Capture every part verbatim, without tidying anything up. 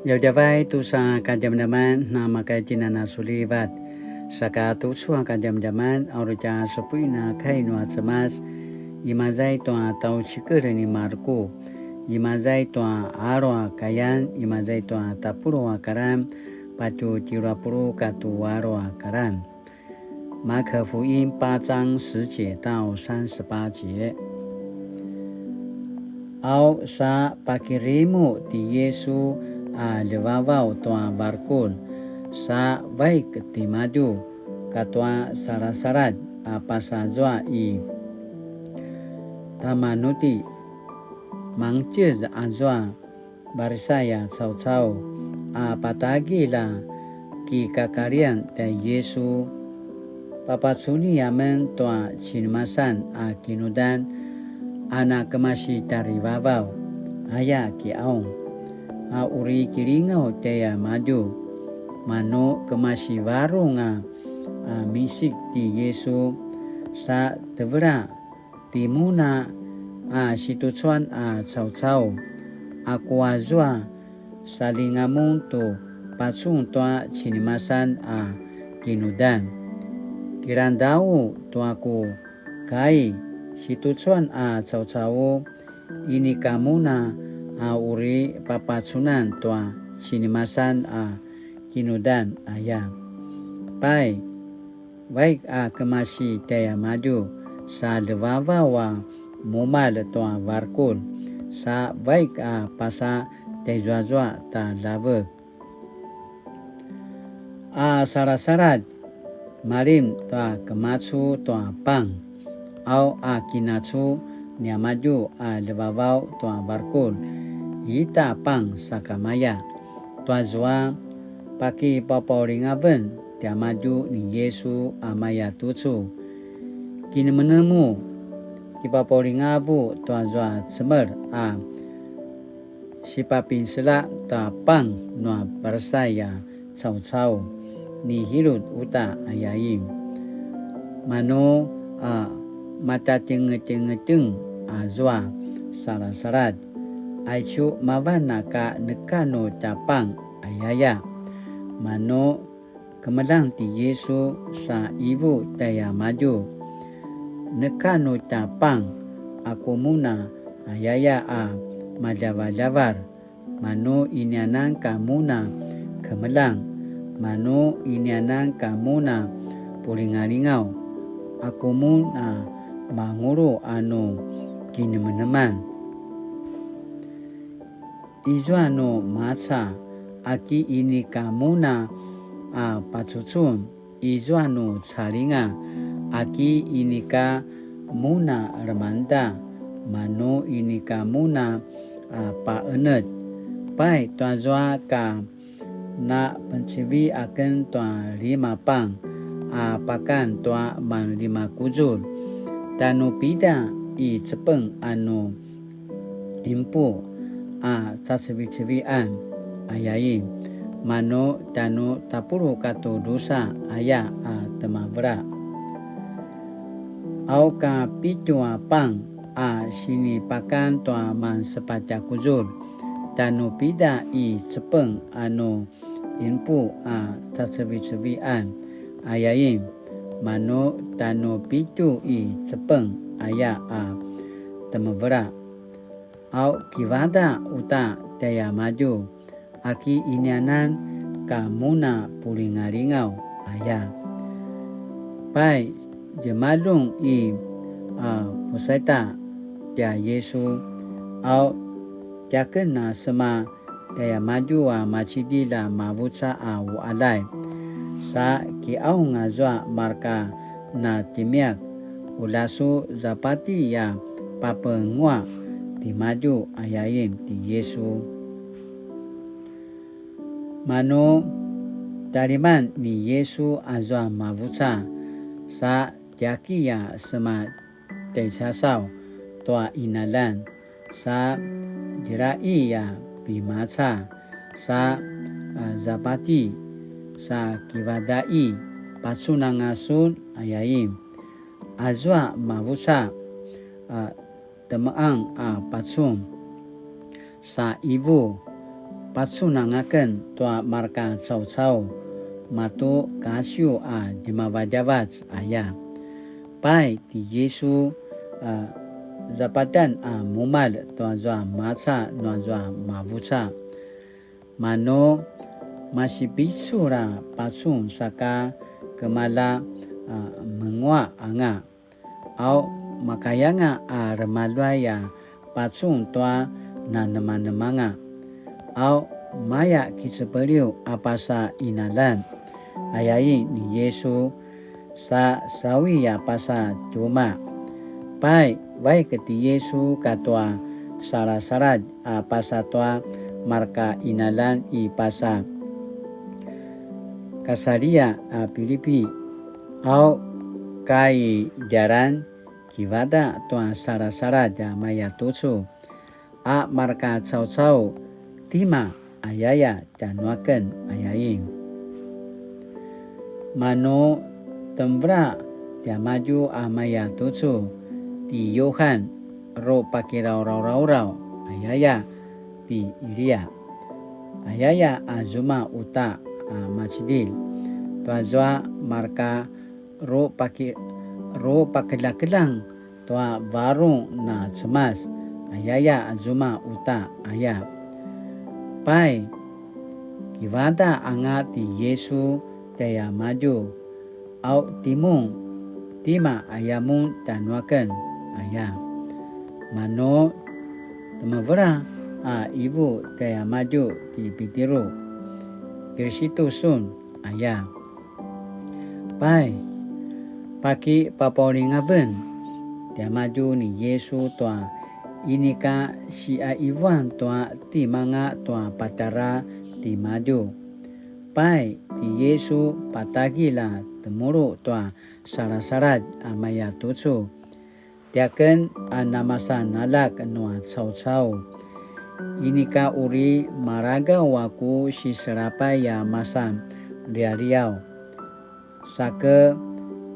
Djavadjavay tusa kadjamadjaman, namakaitinana sulivat. Saka tucu a kadjamadjaman, a uri tja supuin a kai nua Cemas, imaza i tua tjaucikel ni Marku, imaza i tua alu a kayan, imaza i tua tapuluq a karan, patje tjelu a puluq katua alu a karan. 马可福音八章十节到三十八节。Au sa pakirimu ti Yesu a ljevavaw tua varkul, sa vaik timadju katua salasaladj a pasazua i Tamanuti, mangtjez azua Parisai a caucau a patagilj a kikakalian tjai Yesu. Papacuni amen tua cinemasan a kinudan a na kemasi tjarivavaw, aya kiaung. A uri kilingaw tjaimadju, manu kemasi varung a, a misik ti Yesu, sa tevela timun a, a situcuan a caucau, aku azua saljinga mun tu pacun tua cinemasan a kinudan. Kilangdau tua ku kai, situcuan a caucau, inika mun a uri papacunan tua cinemasan a kinudan aya. Pai, vaik a kemasi tjaimadju sa ljevavaw a mumalj tua varkul, sa vaik a pasa tjaizuazua ta ljavek. A salasaladj, malim ta kemacu tua pang, au a kinacu niamadju a ljevavaw tua varkul, ita pang sakamaya. Tuazua, pakipapaulingaven tiamadju ni Yesu a maya tucu. Kinemenemu, kipapaulingavu tuazua cemel a sipapinsela ta pang nua Parisai a caucau ni Hirut uta ayain. Manu a matatjengetjengetjeng azua salasaladj, aicu mavan a ka neka nu tja pang ayaya. Manu kemeljang ti Yesu sa ivu tjaimadju, neka nu tja pang, aku mun a ayaya a maljavaljavar, manu inianan ka mun a kemeljang, manu inianan ka mun a pulingalingaw, aku mun a mangulu a nu kinemeneman. Izua nu maca, aki inika mun a pacucun, izua nu calinga, aki inika mun a lemangeda, manu inika mun a, a, paenetj. Pai tuazua ka na pencivi aken tua lima pang a pakan tua manlima kuzulj, tanu pida i cepeng a nu inpu a cacevicevian ayain, manu tanu tapuluq katu drusa aya a temevela. Au ka pitju a pang a sinipakan tua mansepatj a kuzulj, tanu pida i cepeng a nu inpu a cacevicevian ayain, manu tanu pitju i cepeng aya a temevela. Au kivada uta tjaimadju, aki inianan ka mun a pulingalingaw aya. Pai, djemaljun i, a, Pusaita tjai Yesu, au tiaken a sema tjaimadju a macidilj a mavuca a uqaljay. Sa kiqaung azua marka na timiyak, ulja su zapati a papenguaq timadju ayain ti Yesu. Manu taliman ni Yesu azua mavuca, sa tiaki a sema tjaicasaw tua qinaljan, sa djilai a pimaca, sa, a, zapati, sa kivadaqi, pacunanga sun ayain. Azua mavuca, a, temeang a pacun, sa ivu, pacunangaken tua marka caucau, matu kasiw a djemavadjavac aya. Pai ti Yisu a zapatan a mumalj tuazua maca nuazua mavuca. Manu masipicul a pacun saka kemalja a menguaq anga. Au makayanga a remaluay a pacun tua nanemanemanga. Au maya kicepeliw a pasa inalan. Ayain ni Yisu sa sawi a pasa tjumaq. Pai, vaik ti Yisu katua salasaladj a pasa tua marka inalan i pasa Kasaria a Pilipi. Au ka i djalan kivada tua salasaladj a mayatucu, a marka caucau, tima ayaya tjanuaken ayain. Manu temvela tiamadju a mayatucu ti Yuhan, ru pakirauraurauraw ayaya ti Iliya, ayaya a zuma uta a macidilj tuazua marka ru paki-, ru pakeljakeljang tua varung na Cemas, ayaya a zuma uta aya. Pai, kivada anga ti Yisu tjaiamadju, au timun, tima aya mun tjanuaken aya. Manu temevela a ivu tjaiamadju ti Pitiru, Kirisitu sun aya. Pai, pakipapaulingaven tiamadju ni Yisu tua inika siaivuan tua timanga tua patjara timadju. Pai ti Yisu patagilj a temulu tua salasaladj a mayatucu, tiaken a namasan aljak nua caucau. Inika uri maragaw a ku siselapay a masan lialiaw. Sake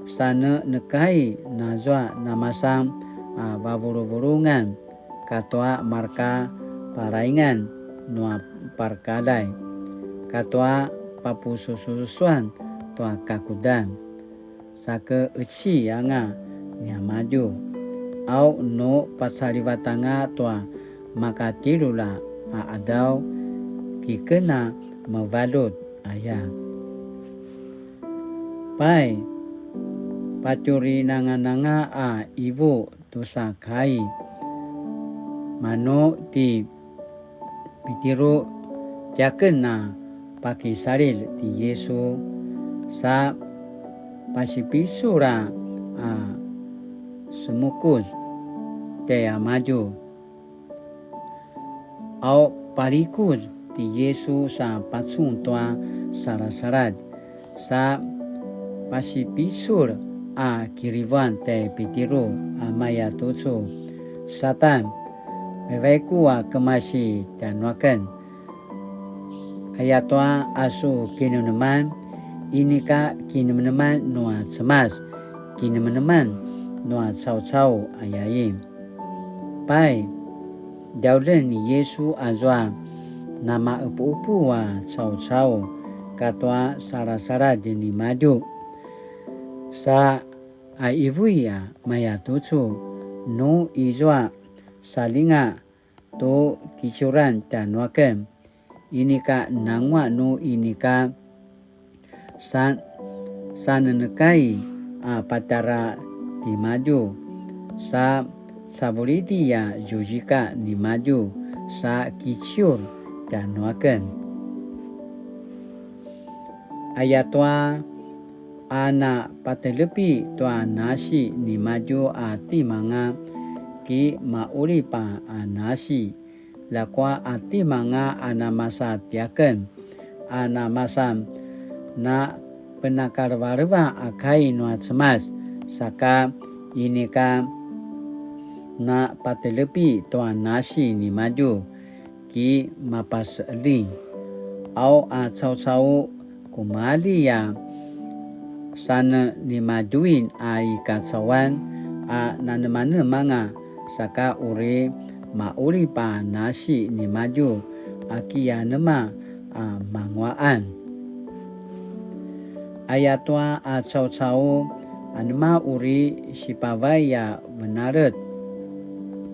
sanenekai nazua namasan a vavuluvulungan katua marka palaingan nua parkalay, katua papusususuan tua kakudan. Sake eci anga niamadju. Au nu pacalivat anga tua makatjelulj a qadaw, kiken a mevaljut aya. Pai, patjurinangananga a ivu tusa kai. Manu ti Pitiru, tiaken a pakisalilj ti Yisu, sa pasipicul a, a semukuz tjaiamadju. Au palikuz ti Yisu sa pacun tua salasaladj, sa pasipicul a kirivuan tjai Pitiru a mayatucu, Satan, mevaiku a kemasi tjanuaken. Ayatua a su kinemeneman, inika kinemeneman nua Cemas, kinemeneman nua caucau ayain. Pai, djaulen ni Yisu azua namaqepuqepu a caucau katua salasaladj nimadju. Sa a ivui a mayatucu, nu izua salinga tu kiciuran tjanuaken, inika nanguaq nu inika sa-, sanenekai a patjara timadju, sa savulidi a zuzika nimadju, sa kiciur tjanuaken. Ayatua a na patelepi tua nasi nimadju a timanga ki maqulip a nasi, ljakua a timanga a namasa tiaken, a namasa na penakalevaleva a kai nua Cemas, saka inika na patelepi tua nasi nimadju ki mapaseqeljing. Au a caucau kumalji a sanenimadjuin a i kacauan a nanemanemanga, saka uri maqulip a nasi nimadju, a kianema a manguaqan. Ayatua a caucau, anema uri sipavai a venalet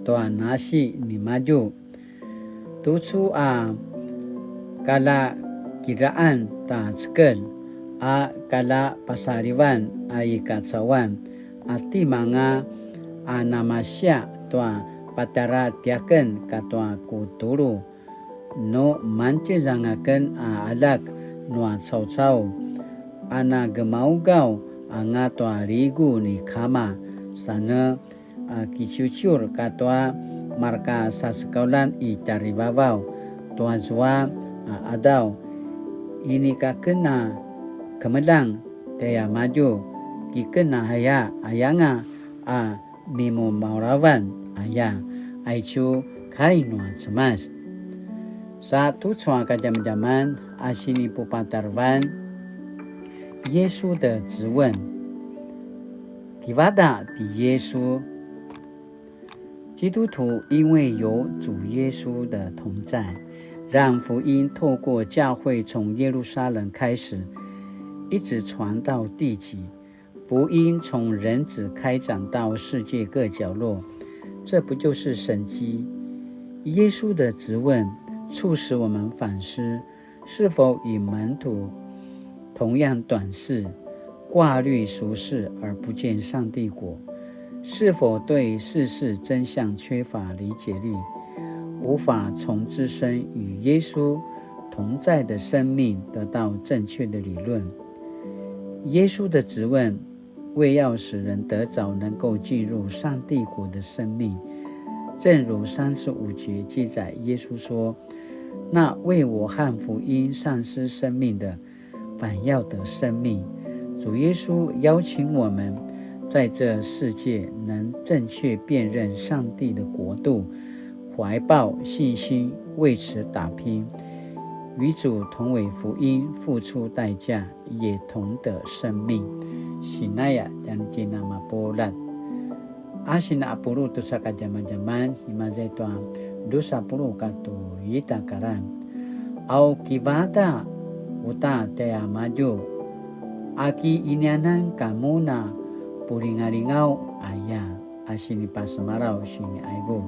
tua nasi nimadju? Tucu a kalakiraan ta cekel a kalapasalivan a i kacauan, a timanga a namasiaq tua patjara tiaken katua ku tulu, nu mangtjez anga ken a aljak nua caucau, a nagemaugaw anga tua ligu ni kama, sa ne a kiciuciur katua marka sasekauljan i tjarivavaw tua zua a qadaw. Inika ken a kemeljang tjaimadju, ki ken a aya, ayanga a mimumaulavan aya. Aicu kai nua Cemas. Sa tucu a kadjamadjaman a sinipupatarevan, 耶稣的质问。Kivadaq ti Yesu. 基督徒因为有主耶稣的同在，让福音透过教会从耶路撒冷开始，一直传到地极。福音从人子开展到世界各角落，这不就是神迹？耶稣的质问促使我们反思，是否与门徒同样短视、挂虑俗事而不见上帝国？是否对世事真相缺乏理解力，无法从自身与耶稣同在的生命得到正确的理论？耶稣的质问为要使人得着能够进入上帝国的生命。正如三十五节记载，耶稣说：那为我和福音丧失生命的，反要得生命。主耶稣邀请我们，在这世界能正确辨认上帝的国度，怀抱信心，为此打拼，与主同为福音付出代价，也同得生命。Sinaya tjanuitjen a mapuljat. A sinapulu tusa kadjamadjaman, imaza i tua dusa pulu katu ita kalan. Au kivadaq uta tjaimadju, aki inianan kamu na pulingalingaw aya, a sinipasemalaw siniaivu.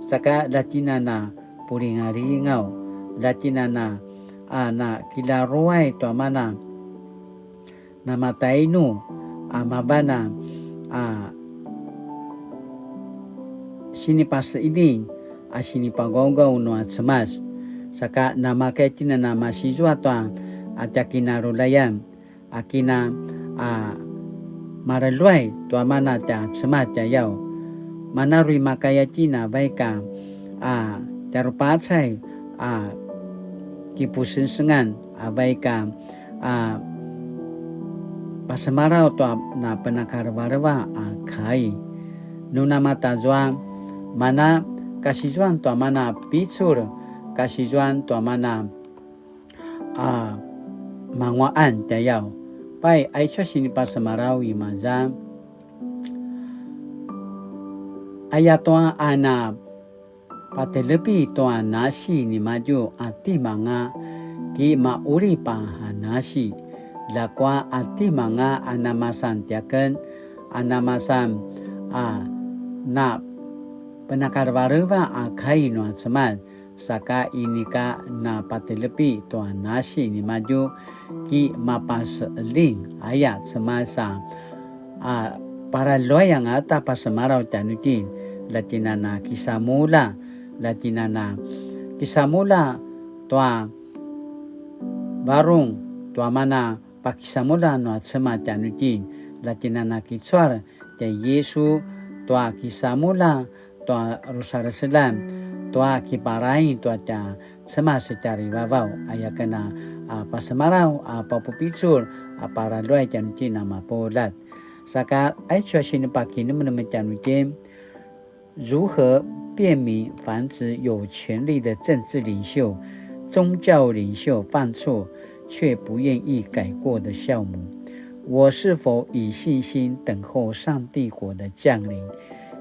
Saka ljatjinan a pulingalingaw, ljatjinan a, a, na kilaruay tua mana namatainu a mavan a, a, sinipaseqeljing a sinipagawgaw nua Cemas. Saka namakaya itjen a namasizua tua a tja kinaluljayan, a kina, a, maleluay tua mana tja Cemas tjayaw. Mana uri makaya itjen a vaik a, a, tjarupacay, a, kipusengsengan, a, vaik a, a, pasemalaw tua na penakalevaleva a kai. Nu namatazua, mana kasizuan tua mana picul, kasizuan tua mana, a, manguaqan tjayaw. Pai, aicu a sinipasemalaw imaza. Ayatua a na patelepi tua nasi nimadju a timanga, ki maqulip a nasi, ljakua a timanga a namasan tiaken, a namasan a na penakalevaleva a kai nua Cemas, saka inika na patelepi tua nasi nimadju, ki mapaseqeljing aya Cemas a, a, palaluay anga ta pasemalaw tjanuitjen, ljatjinan a kisamulja, ljatjinan a kisamulja tua varung, tua mana pakisamulja nua Cemas tjanuitjen, ljatjinan a kicual tjai Yisu tua kisamulja tua rusaleselan, tua kiparaing tua tja Cemas tjarivavaw, aya ken a, a, pasemalaw, a, papupicul, a, palaluay tjanuitjen a mapuljat. Saka, aicu a sinipakinemenem tjanuitjen, 如何辨明凡指有权力的政治领袖、宗教领袖犯错却不愿意改过的酵母？我是否以信心等候上帝国的降临，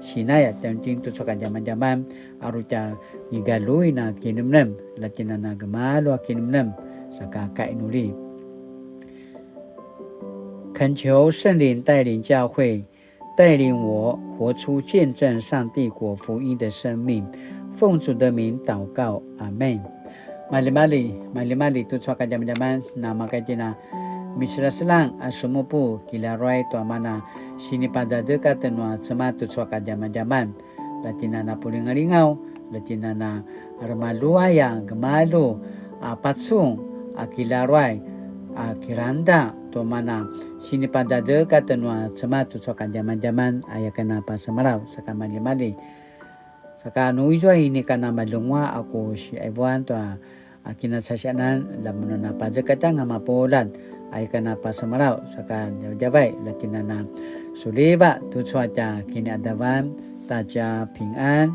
Sinaya tjanuitjen tucu a kadjamadjaman, a uri tja igaljuin a kinemnem, la tjen a na gemalju a kinemnem, saka kainuli. 恳求圣灵带领教会，带领我活出见证上帝国福音的生命。奉主的名祷告，阿们。Maljimalji, maljimalji tucu a kadjamadjaman, na makaitjen a miselaselang a semupu kilaruay tua mana sinipazazekatj nua Cemas tucu a kadjamadjaman. La tjen a na pulingalingaw, la tjen a na remaluay a gemalju a pacun a kilaruay a kilangda tua mana sinipazazekatj nua Cemas tucu a kadjamadjaman, aya ken a pasemalaw, saka maljimalji. Saka nu izua inika na maljenguaq a ku siqaivuan tua a kinacasiyanan, la mun a na pazekatj anga mapuljat, aya ken a pasemalaw, saka djavadjavay, la tjen a na suliva tucu a tja kiniqadavan, ta tja pingan.